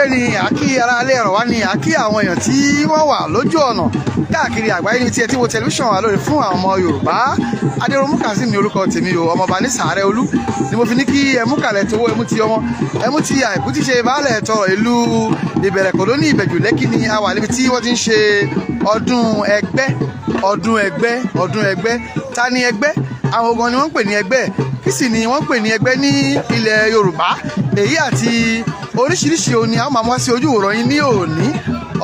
Ni àkí ara alẹ́ ọ̀rọ̀ wá ní àkí àwọn èèyàn tí wọ́n wà lójú ọ̀nà káàkiri àgbáyé ní tí ẹ ti wo tẹlifíṣàn wa lórí fún àwọn ọmọ Yorùbá. Adéròmú Kazeem ní orúkọ tèmi o. Ọmọọba ní Sàárẹ̀ Olú ni mo fi ní kí ẹmú kalẹ̀ tówó, ẹmú ti ọmọ, ẹmú ti àìkú tí ṣe baálẹ̀ tọrọ. Ìlú Ìbẹ̀rẹ̀kòdó ní Ìbẹ̀jù Lẹ́kì ni a wà, níbi tí wọ́n ti ń ṣe ọdún ẹgbẹ́, ọdún ẹgbẹ́, ọdún ẹgbẹ́. Ta ni ẹgbẹ́? Àwọn ogun ni wọ́n ń pè ní ẹgbẹ́. Kí sì ni wọ́n ń pè ní ẹgbẹ́ ní ilẹ̀ Yorùbá? Èyí àti oríṣiríṣi òní a máa mú wá sí ojú ìwòran yín ní òní,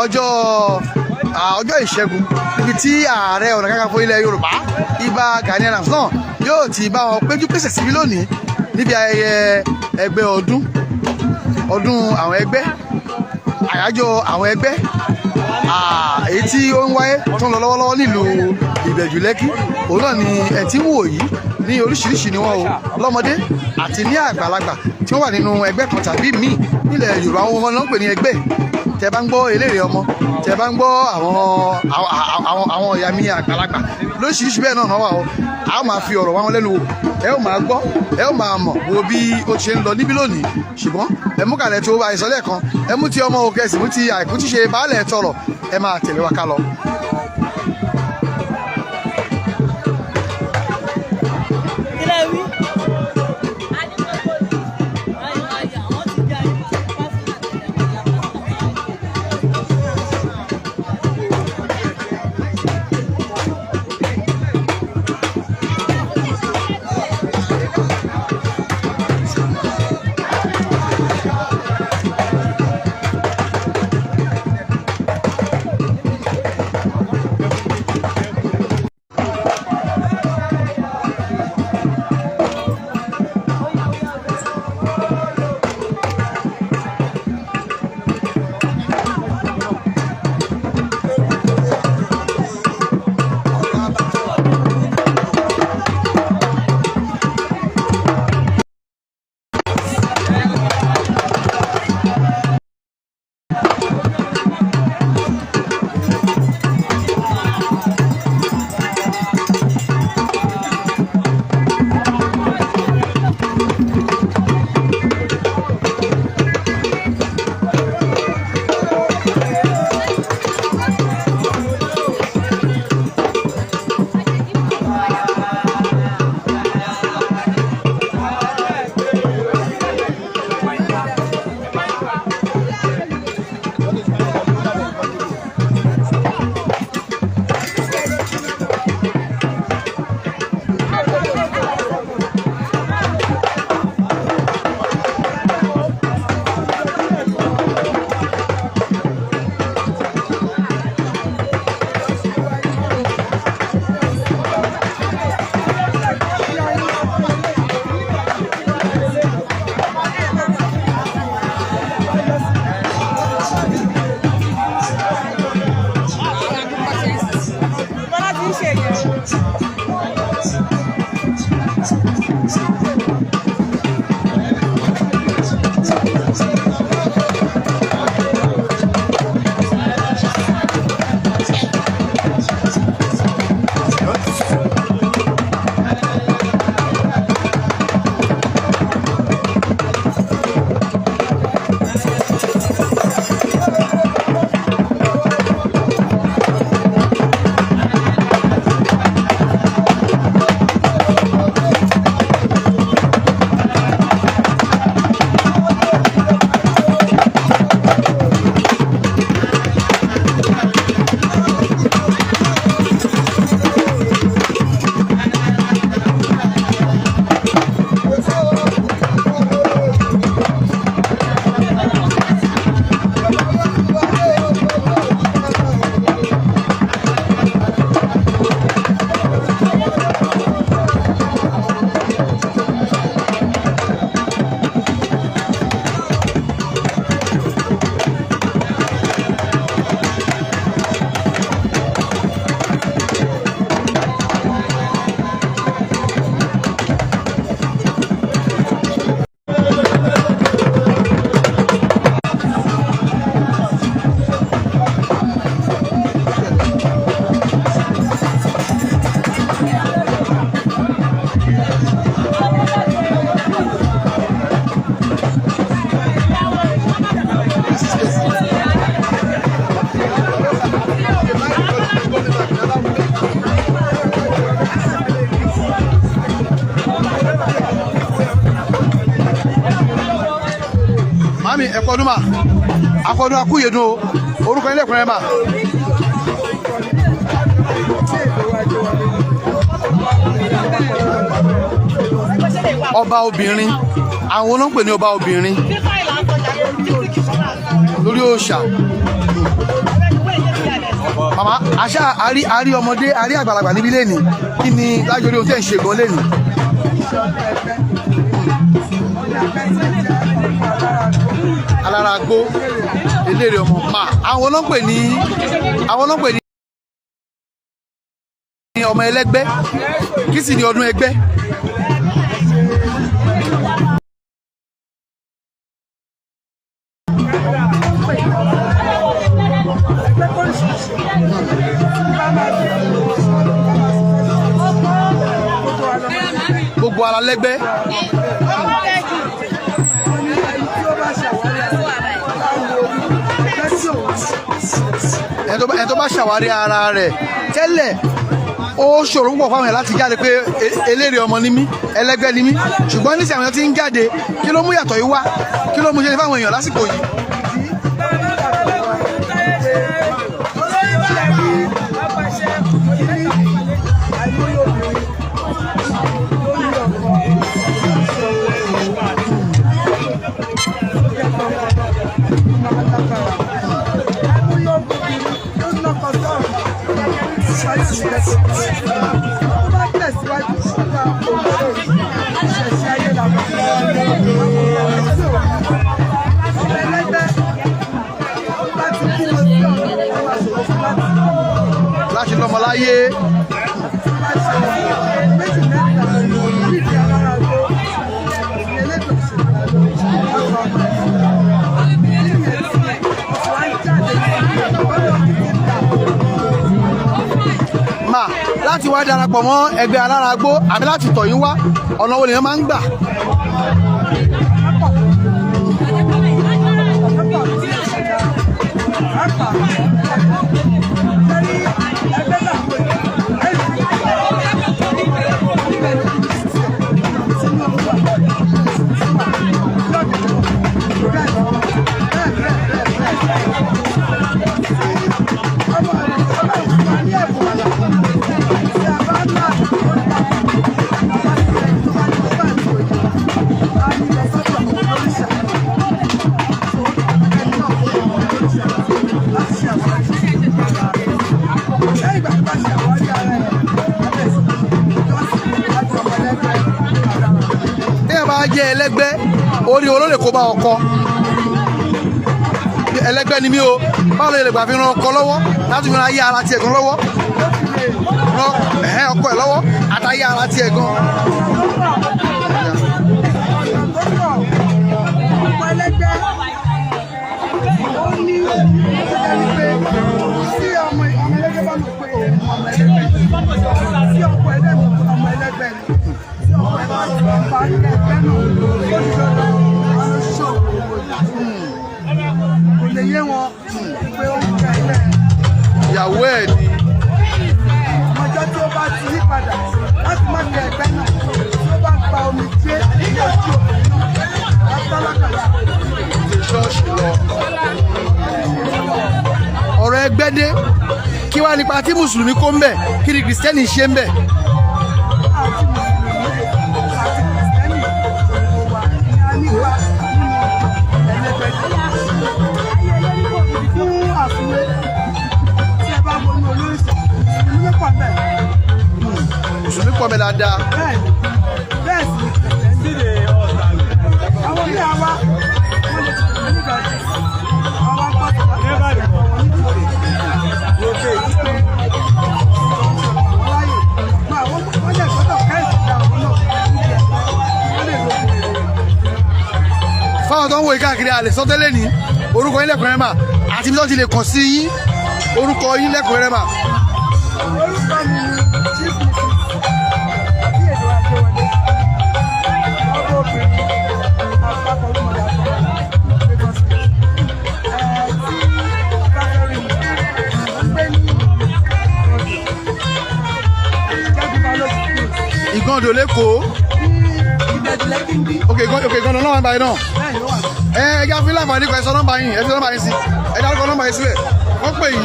ọjọ́ Ìṣẹ́gun, níbi tí Ààrẹ Ọ̀nà Kakanfò ilẹ̀ Yorùbá, Ìbà Gani Adams náà yóò ti bá wọn péjú pèsè síbí lónìí níbi ayẹyẹ ẹgbẹ́, ọdún, ọdún àwọn ẹgbẹ́, àyájọ́ àwọn ẹgbẹ́, èyí tí ó ń wáyé tó ń lọ lọ́wọ́lọ́wọ́ nílùú Ìbẹ̀jú Lẹ́kì. Òun náà ni ẹ ti ń wò yìí. Ní oríṣiríṣi ni wọ́n o, lọ́mọdé àti ní àgbàlagbà tí wọ́n wà nínú ẹgbẹ́ kan tàbí míì nílẹ̀ Yorùbá. Àwọn ọmọ náà ń pè ní ẹgbẹ́. Tẹ bá ń gbọ́ eléré ọmọ, tẹ bá ń gbọ́ àwọn ìyá mi àgbàlagbà lóríṣiríṣi bẹ́ẹ̀ náà wà o. A ó máa fi ọ̀rọ̀ wá wọn lẹ́nu wò, ẹ ó máa gbọ́, ẹ ó máa mọ̀ wo bí ó ṣe ń lọ níbí lónìí. Ṣùgbọ́n ẹ mú kàlẹ̀ tó àìsàn lẹ́ẹ̀kan, ẹ mú ti ọmọ òkè, ẹ̀sìn mú ti àìkú tí ṣe baálẹ̀ tọrọ. Ẹ máa tẹ̀lé wa ká lọ. Kílẹ̀ wí. Kọ́dún mà akọ́dún akúyèdún o. Orúkọ yín lẹ́kùnrin mà? Ọba obìnrin, àwọn ló ń pè ní ọba obìnrin lórí òòṣà. Màmá, àṣà àrí àrí ọmọdé àrí àgbàlagbà níbí lẹ́nìí. Kí ni lájọrí ohun tẹ́ ń ṣe gan lẹ́nìí? Aláragbó eléré ọmọ mà, àwọn ló ń pè ní ọmọ ẹlẹ́gbẹ́. Kí sì ni ọdún ẹgbẹ́? Gbogbo ara lẹ́gbẹ́. Ẹni tó bá ṣàwárí ara rẹ̀ tẹ́lẹ̀, ó ṣòro púpọ̀ fáwọn èèyàn láti jáde pé eléré ọmọ ni mí, ẹlẹ́gbẹ́ ni mí. Ṣùgbọ́n nísìnyí àwọn èèyàn ti ń jáde. Kí ló mú yàtọ̀ yìí wá? Kí ló mú ṣe fáwọn èèyàn lásìkò yìí? Láti lọ́mọ láyé. Mà, láti wá darapọ̀ mọ́ ẹgbẹ́ aláragbó àbí láti tọ̀ yín wá, ọ̀nà wo lèèyàn máa ń gbà? Téèyàn bá jẹ́ ẹlẹ́gbẹ́, orí olóòlè kó bá ọkọ. Ẹlẹ́gbẹ́ ni mí o, báwo lè gbà fi ran ọkọ lọ́wọ́ láti fi ran ayé ara tiẹ̀ gan lọ́wọ́, ran ẹ̀hẹ́n ọkọ ẹ̀ lọ́wọ́ àtayé ara tiẹ̀ gan? Ọ̀pọ̀ ẹlẹ́gbẹ́ ó ní ìjẹ́ wípé tí ọmọ ẹlẹ́gbẹ́ bá mọ̀ pé òun ọmọ ẹlẹ́gbẹ́, tí ọkọ ẹlẹ́gbẹ́ mọ̀ pé ọmọ ẹlẹ́gbẹ́ ni, tí ọkọ ẹ bá ti parí ẹgbẹ́ náà, ó ti dandan àwọn ṣòwò kò lè yé wọn pé ó ń fẹ́ ẹgbẹ́ Ìyàwó ẹ̀ ni. Ọjọ́ tí ó bá ti yí padà láti má kẹ ẹgbẹ́ náà, tí ó bá gba omi jẹ́ ní ojú obìnrin náà látàlákàlà. Ti ṣọ́ọ̀ṣì lọ. Ọ̀rọ̀ ẹgbẹ́ dé, kí wá nípa tí mùsùlùmí kó ń bẹ̀? Kí ni kìrìsìtẹ́nì ṣe ń bẹ̀? Àti mùsùlùmí àti kìrìsìtẹ́nì, gbogbo wa ni a nípa nínú ẹlẹ́gbẹ́. Fún àfiwé, tí ẹ bá wọnú olóríṣà, mùsùlùmí ló pọ̀ bẹ́ẹ̀. Mùsùlùmí pọ̀ mẹ́ dáadáa. Bẹ́ẹ̀ ni, bẹ́ẹ̀ sì ni kìrìsìtẹ́nì. Àwọn míì àwa wọ́n lè ti tẹ̀lé nígbà tí àwọn apá tó bá ti ẹ̀kọ́ wọn nítorí wọ́n láyè máa wọ́n lè gbọ́dọ̀ kẹ́sì àwọn náà níbi ẹ̀kọ́ wọ́n lè lókun èrè. Fáwọn tó ń wo ìkáàkiri àlè sọtẹ́lẹ̀ ní, orúkọ yín lẹ́kùnrẹ́rẹ́ mà, àti ibi tó ti lè kàn sí yín. Orúkọ yín lẹ́kùnrẹ́rẹ́ mà. Orúkọ mi ni Chief Mrs. Abíyèdè Ajéwọlé, ọmọ obìnrin àpapọ̀ olúmọdé àpapọ̀ Lagos State. Tí bá fẹ́ rí mi, mo ń gbé ní Ìjẹ́gun Balógun Close Ìgàndò lẹ́kọ̀ọ́. ní Ìbẹ̀jú Lẹ́kí ń bí. Òkè Ìgàndò náà wà báyìí náà. Bẹ́ẹ̀ ló wà. Ẹ ẹ já fún láǹfààní kan. Ẹ sọ nọ́mbà yín, ẹ fi nọ́mbà yín sí, ẹ dárúkọ nọ́mbà yín sílẹ̀, wọ́n pè yín.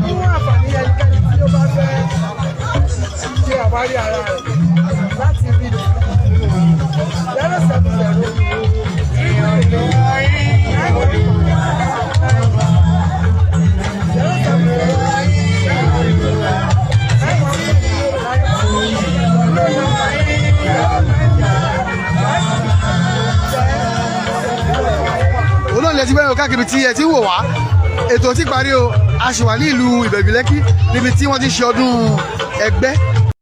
Fún àǹfààní ẹnikẹ́ni tí ó bá fẹ́ ṣe àwárí ara rẹ̀ láti rí 070 3 3 9 1 9 0 7 0 3 3 9 1 9 0 9 5 10. Olóòlù ẹ ti gbẹ́rù káàkiri tí ẹ ti ń wò wá. Ètò ti parí o. A sì wà ní ìlú Ìbẹ̀jú Lẹ́kì níbi tí wọ́n ti ṣe ọdún ẹgbẹ́.